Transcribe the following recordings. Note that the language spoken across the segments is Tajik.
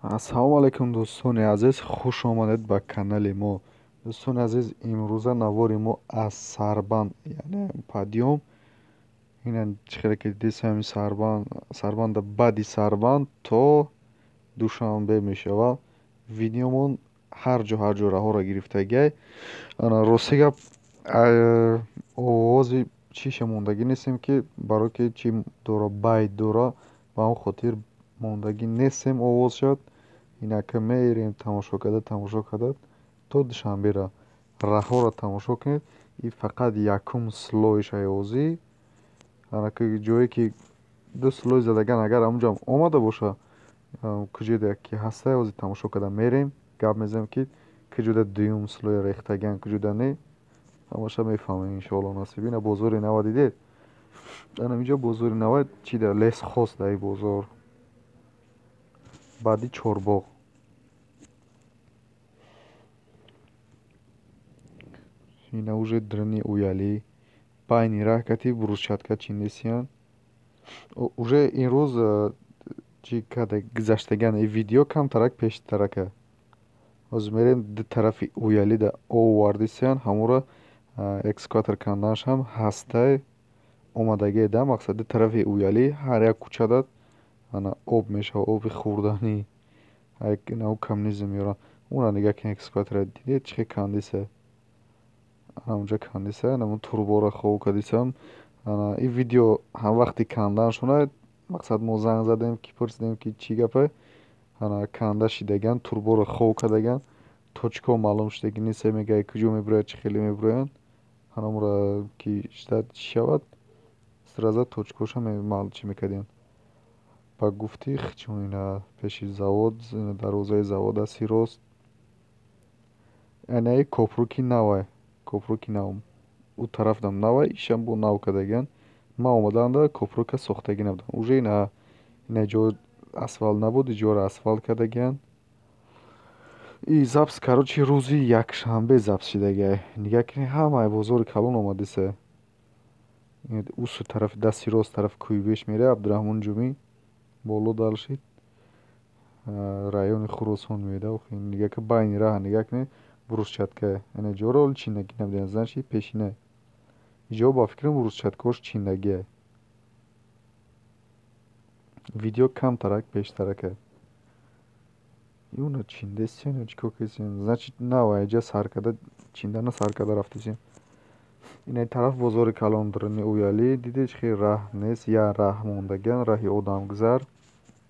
Ассалому алайкум, дӯстони азиз, хуш омадед ба канали мо. Дӯстони азиз, имрӯза навори мо аз Сарбанд, яъне подъём. Ина чӣ хеле ки дидед, ҳамин Сарбанд, Сарбанда баъди Сарбанд то Душанбе мешавад. Видеомон ҳар ҷо ҳар ҷо раҳоро гирифтагиай. Ана рости гап, овози чиша мондагӣ нестем, ки барои ки чи дора, байт дора, ба он хотир мондагӣ нестем овоз шад. Инака мерем тамошо карда, тамошо карда то Душанбера. Раҳоро тамошо кунед. И фақат якум слой шаёзӣ. Анака ҷое ки ду слой задаган, агар ҳамунҷоам омада боша, куҷода ки ҳаста, ҳозир тамошо карда мерем, гап мезанем, ки куҷода дуюм слой рехтаган, куҷода не, ҳамаша мефаҳмем, иншоалло насиб. Ина бозори нава дидед? Ана инҷо бозори нава чи да лесхоз дар бозор. Баъди Чорбоғ. Ина уже дрни Уялӣ, байни раҳ кати брусчатка чиндесиян. Уже имрӯз чӣ када гузаштаган видео камтарак пештарака. Ҳозир мерем ду тарафи Уялида овардисиян, ҳамура экскаватор канданаш ҳам ҳастай, омадагие да мақсад ду тарафи Уялӣ ҳар як кӯчада ана об мешавад, оби хӯрданӣ. Нав коммунизм меоранд. Уна нигаҳ кунед, экскаватора дидед, чӣ хел кандиса? Ана унҷа кандиса, ана турбора хов кардисам. Ана ин видео ҳам вақти канданашона, мақсад мо занг задем, ки пурсидем, ки чӣ гапе. Ана канда шидаган, турборо хов кардаган, точка маълум шудагӣ нест, мегӯяд куҷо мебирояд, чӣ хеле мебироянд. Ҳанамура ки ждать чӣ шавад, сразу точкаоша чӣ мекардем. Ба гуфти чун ина пеши завод, дарвозаи завод дасти рост. Яъне копруки навай, копруки нав. Ӯ тарафдам навай, ишам бо нав кардаган. Ман омаданда копрука сохтагӣ набудам. Уже ина ҷо асфалт набуд, иҷора асфалт кардагиянд. И запись, короче, рӯзи якшанбе запись шидагиай. Нигаҳ кунед, ҳамаи бозори калон омадиса. Усу тарафи дасти рост тарафи Кӯйбеш меравад, Абдураҳмон Ҷумӣ боло дальше райони Хуросон меояд. Нигаҳ ки байни раҳа нигаҳ кунед, брусчатка. Яъне ҷоро ҳоли чиндагӣ набуданд, значит пешина. Иҷо ба фикрам брусчаткаош чиндагиай. Видео камтарак пештарака. Юна чиндесиян ё чӣ кор кардисиян? Значит нав айҷа сар карда чиндана сар карда рафтисиян. Ина тараф бозори калон даруни Уялӣ, дидед, чӣ хел раҳ нест, як раҳ мондагиан, раҳи одамгузар,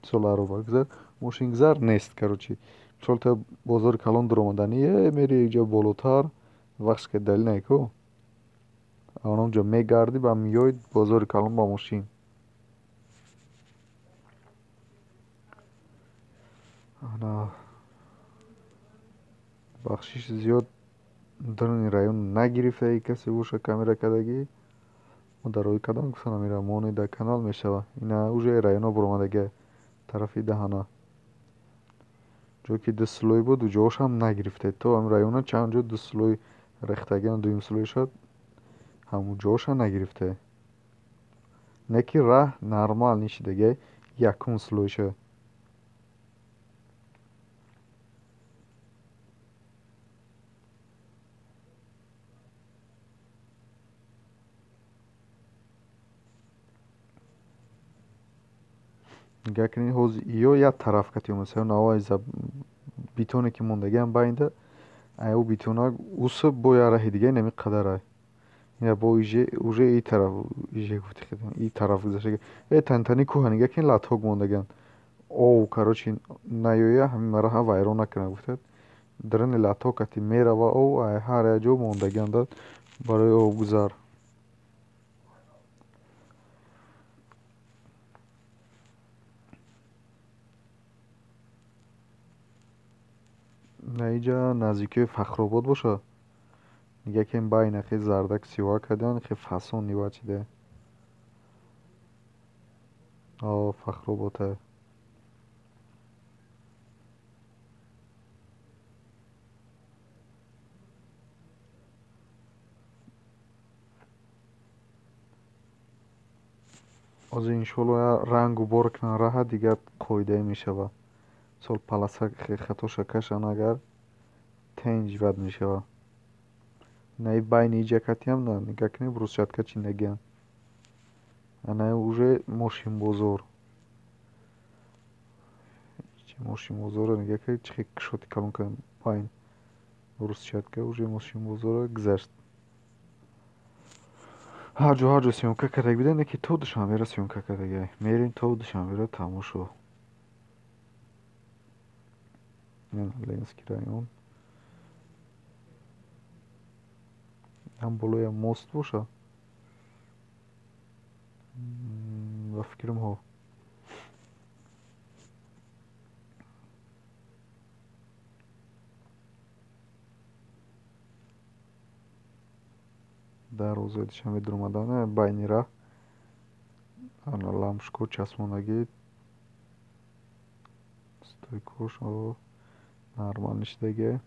мисол аробагузар, мошингузар нест, короче. Мисол та бозори калон дуромаданӣ, мери иҷо болотар, вақт ки далил нако. Онҷо мегардӣ, ба меои бозори калон ба мошин. Ана бахшиш, зиёд даруни район нагирифта, касе боша камера кардагӣ. Мо дар роҳи кардам, гуфтам амира моне дар канал мешава. Ина уже районҳо баромадагиай тарафи даҳана. Ҷое ки ду слой буд, ҷоошам нагирифта. То ҳамин района чанд ҷо ду слой рехтагиан, дуюм слой шуд, ҳамун ҷооша нагирифта. Не ки раҳ нормал нишидагиай, якум слойша. Нигаҳ кунед, ҳозир ё як тараф кати омадаса, навои бетоне ки мондагиам байнда, ай ӯ бетона усу бо як раҳи дига инами қадарай. Ина бо уже и тараф, иже гуфти и тараф гузаштага. Тантани кӯҳа нигаҳ кунед, латок мондагиан. Ов, короче, наёя ҳамин раҳа вайрон накунад, гуфтад. Даруни латок кати мерава ов, ай ҳар як ҷо мондагиан да барои обгузар. На иҷа наздикиҳои Фахробод боша. Нигаҳ кунед, байна хел зардак сиёҳа кардиан, хел фасон нива чида. О, Фахробода. Ҳозир иншоалло рангу бор кунанд раҳа, дигар қоидае мешавад. Мисол полоса хатоша кашан агар тенҷ бад мешавад. Ина байни иҷа катиам на нигаҳ кунед, брусчатка чиндагиам. Ана уже мошинбозор. Мошинбозорро нигаҳ кунед, чӣ хел кушоди калон кардем. Байн брусчатка уже мошинбозорро гузашт. Ҳар ҷо ҳар ҷо съёмка карда бидем, не ки то Душанберо съёмка кардагиай. Мерем то Душанберо тамошо. Ленинский район. Ҳам болоя мост боша. Ба фикрам ҳо. Дар рӯзои Душанбе дуромадан байни раҳ ана лампочко часпондагӣ, стойкош нормал нишидагиай.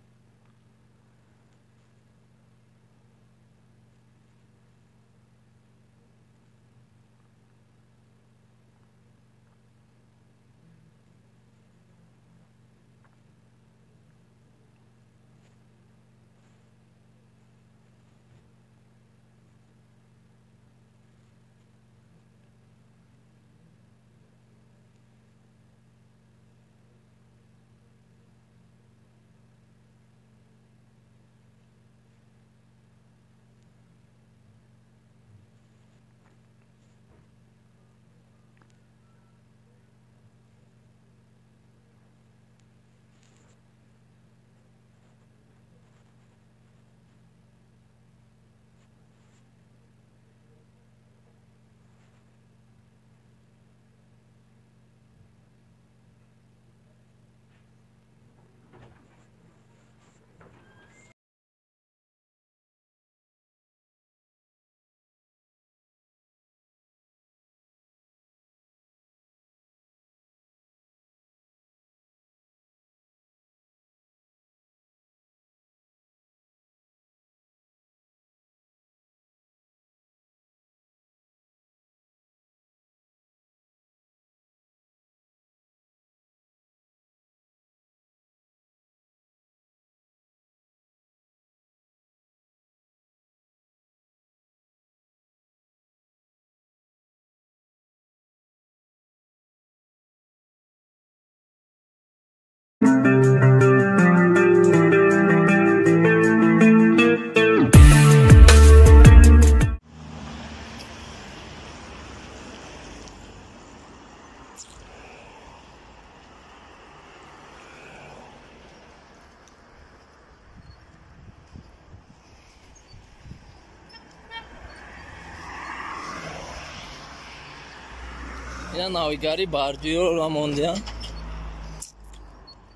Ина навигари бардиёро мондиям.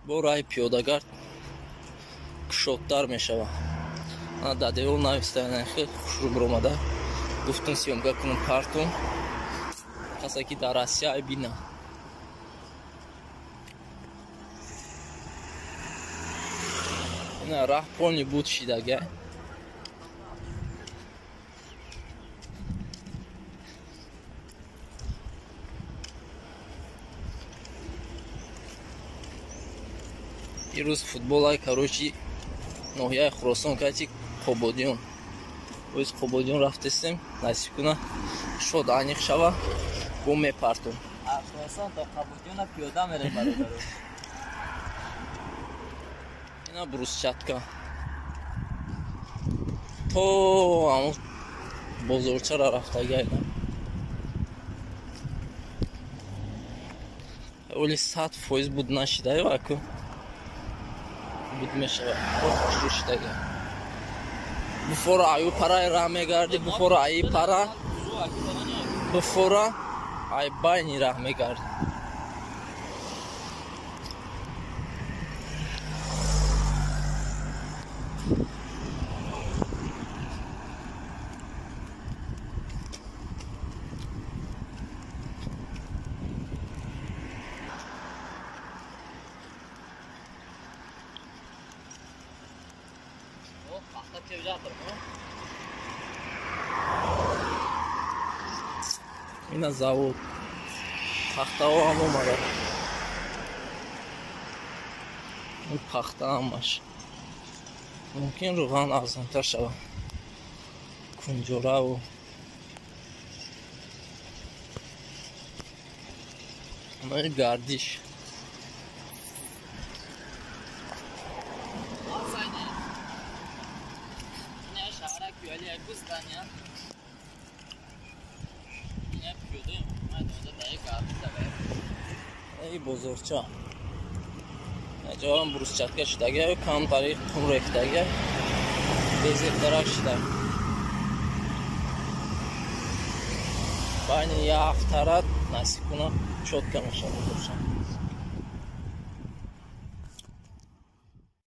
Бо раҳи пиёдагард кушодтар мешавад. Ана дар девор нависта, хеле хушрӯ биромада. Гуфтум съёмка кунам партум. Касе ки дар Россия бина. Ина раҳ полни буд шидага. Ирӯз футболай, короче, ноҳияи Хуросон кати Қободиён. Оз Қободиён рафтесем, насиб куна шод аниқ шава, бо мепартум. Хуросон то Қободиёна пиёда мерем бародаро. Ина брусчатка. То ҳамон бозорчара рафтагай. Оли 100% буд нашидай ваку. Буд мешавад. Хушрӯ шидага. Буфора аю пара ра мегарди, буфора аи пара, буфора ай байни раҳ мегарди. Ина завод. Пахтаҳо ҳам омада. Пахта ҳамаш. Мумкин рӯған арзонтар шавад. Кунҷораву гардиш. Бозорча. Ҷоам брусчатка шудага, камтари қум рехтага, безебтарак шуда. Байни як ҳафтара насиб кунад, чётко мешавад бозорча.